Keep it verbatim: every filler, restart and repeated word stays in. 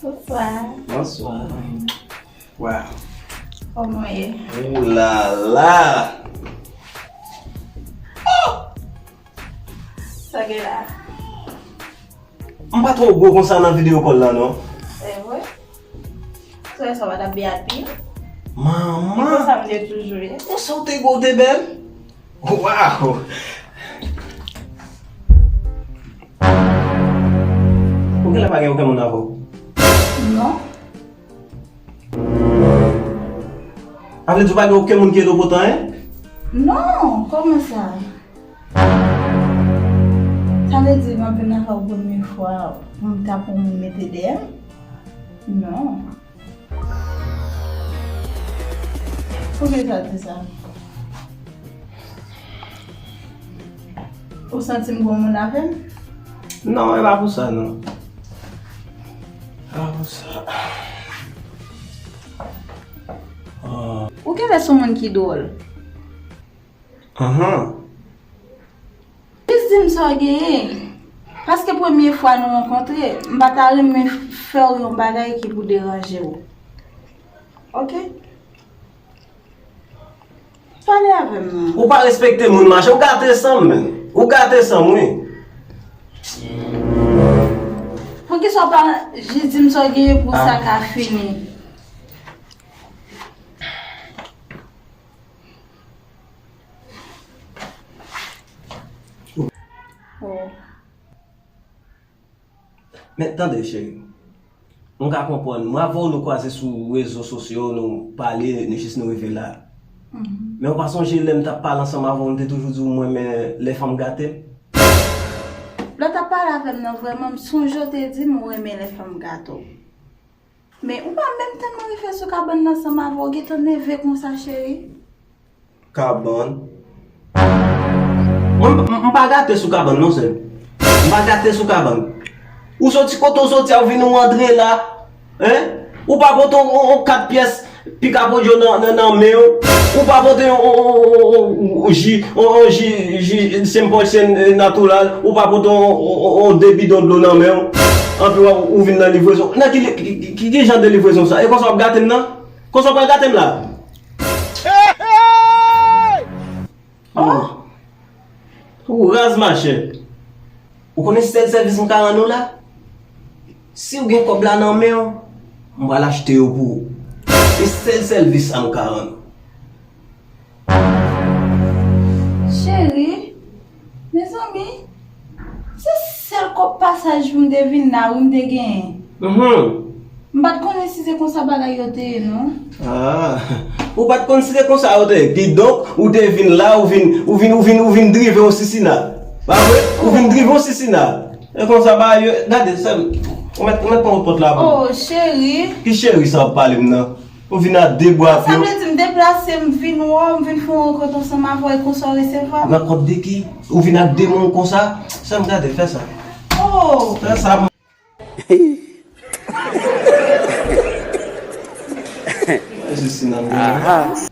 Bonswa. Bonswa. Wow. Kòman w ye? Ooh la la. Sa gen la? M pa twò gwo konsa nan video call la non. Se vre? Sou sa w pa t ap byen anpil? Manman. Konsa m te toujou ye. Konsa w te gwo w te bèl. Wow. Ou genlè pa gen okenn moun avè w? Non. A vle di w pa gen okenn moun ki ede w potan, en? Non, kòman sa? Sa vle di m ap vin avè w premye fwa pou m ta pou moun mete dèyè m? Non. Poukisa w di sa? Ou santi m gwo moun avè m? Non, e pa pou sa non. E pa pou sa. Ah. Ou genlè se yon moun ki dwòl. Ahan. Jis di m sa w genyen. Paske premye fwa nou rankontre, m pa ta renmen fè w yon bagay ki pou deranje w. Oke? Pale avè m non. Ou pa respekte moun, machè. Ou gate san m, menn. Ou gate san m, wi. Poukisa w pa jis di m sa w genyen pou sa ka fini? Oh. Men tande, cheri. M ka konprann. Mwen avè w nou kwaze sou rezo sosyo, nou pale, nou jis nou rive la. Men ou pa sonje lè m t ap pale ansanm avè w, m te toujou di w m renmen lè fanm gate m? Lè w t ap pale avè m nan, vrèman, m sonje w te di m ou renmen lè fanm gate w. Men ou pa menm tèlman rive sou kabann nan ansanm avè w, gentan nève konsa, cheri. Kabann. Mwen, m, m pa gate sou kabann non, sè m. M pa gate sou kabann. Ou soti kote w soti a, ou vin ou antre la. Hein? Ou pa pote yon, yon, yon kat pyès pikapojo nan, nan, nan men w. Ou pa pote yon, yon, yon, yon, yon, yon ji, yon, yon ji, ji, senpòl, sen, eh, natural. Ou pa pote yon, yon, yon, yon de bidon dlo nan men w. Anpi w ap, ou vin nan livrezon. Nan ki, ki, ki, ki, ki jan de livrezon sa? E konsa w ap gate m nan? Konsa w pral gate m la? Oh! Ou raz, machè. Ou konnen sèl sèvis m ka rann ou la? Si w gen kòb la nan men w, m pral achte yo pou ou. Se sèl sèvis sa m ka rann ou. Cheri, mezanmi, se sèl kòb pasaj pou m te vin la wi m te genyen. Mhm. M pa t konnen si se konsa bagay yo te ye non. Ah, ou pa t konn si se konsa yo te ye. Kidonk, ou te vin la, ou vin, ou vin, ou vin, ou vin drive yon sisina. Pa vre? Ou vin drive yon sisina. E konsa bagay yo, gade, sè m, ou mèt, ou mèt pran pòt la pou. Oh, cheri. Ki cheri sa w ap pale m nan? Ou vin ak de bwa pye. Sa vle di m deplase, m vin wè w, m vin fè yon rankont ansanm avè w, e konsa w resevwa m? Rankont de ki? Ou vin ak de moun konsa? Sè m, gade, fè sa. Oh! Fè sa. Jistina m genyen.